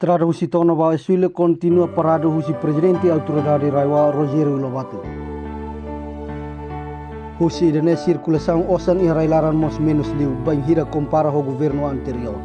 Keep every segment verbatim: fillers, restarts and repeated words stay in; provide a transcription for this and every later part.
Estrada husi Tono ba Oesilo kontinua paradu husi Prezidente Autoridade RAEOA Rogério Lobato. Husi ida-ne'e sirkulasaun osan iha rai-laran mós menus liu, bainhira kompara ho governu anteriór.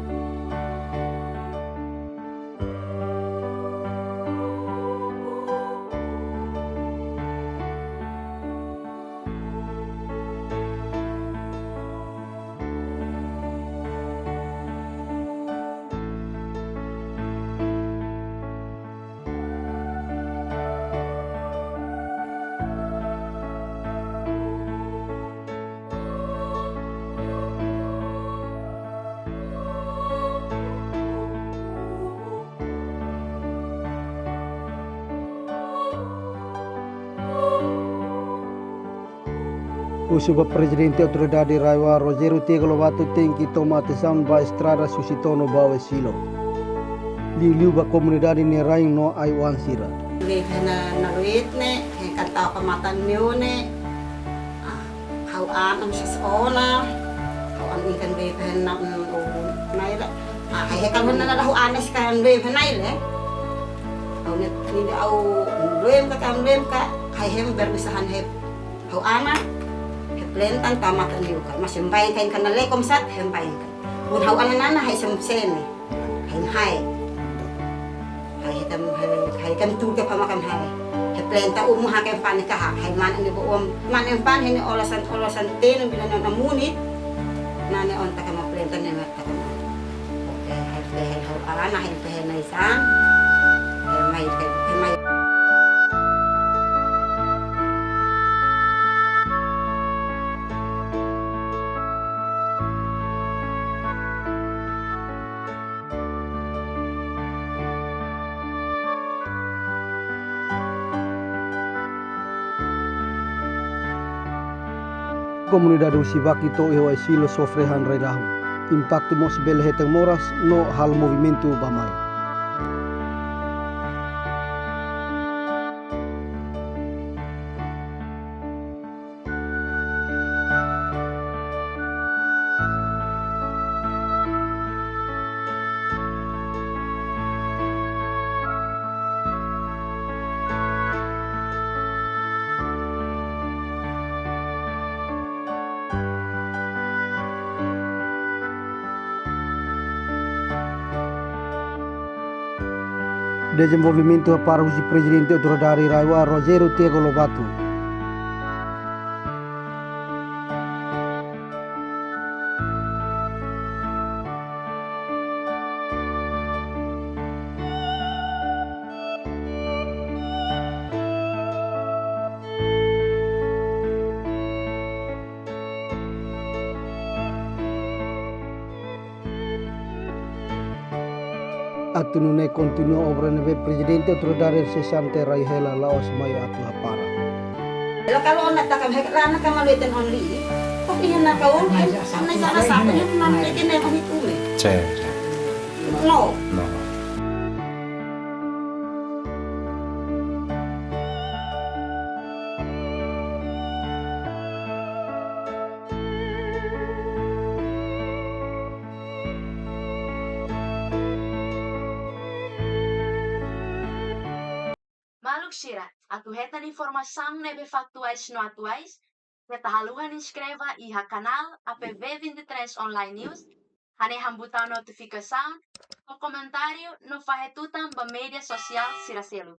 Husu ba Prezidente Autoridade RAEOA Rogério Tiago Lobato tenke toma atensaun ba estrada husi Tono ba Oesilo. Liuliu ba komunidade nia rain no ai-oan sira. Be hena na luit ne, he kanta pa matan niu ne. Ah, ha'u an am ses ona. Ha'u an ikan be hena, mm, oh, nai la. Ah, hai he kan hena na ha'u an es kan be hena ile. Ha'u ne ni de ha'u luem ka kan luem ka, hai hem berbisahan he. Ha'u ana, he plenta tama tan liu ka. Mas hem bain kain kana le kom sat, hem bain kain. Bun ha'u ana nana, hai sem sene. Hai hai. Hai hitam, hai, hai kam tu ke pama kam hai. He plenta umu ha ke pan ka ha. Hai man ni bo um, man em pan hene olasan, olasan tenu bila nona muni. Nane on taka ma plenta ne ma taka ma. Oke, hai te hai ha'u ana, hai te hai nai san. Hai mai, hai, hai mai. Komunidade husi Baki to'o iha Oesilo sofre han rai-rahun. Impaktu mós bele hetan moras no halo movimentu bá-mai. Dezenvolvimentu hapara husi Prezidente Autoridade RAEOA Rogério Tiago Lobato. Atu nune'e kontinua obra ne'ebé Prezidente Autoridade sesante rai hela la'ós mai atu hapara. Lo kalau ona takam hek lana kama leten only. Tapi hena kaun, hena sana sapa, hena mana lagi ne mami kume. Cek. No. No. Maluk sira, atu hetan informasaun ne'ebé faktuais no atuais, keta haluha inskreve iha kanál A P V vinte e três Online News, hanehan butaun notifikasaun, fó komentáriu no fahe tutan ba média sosiál sira seluk.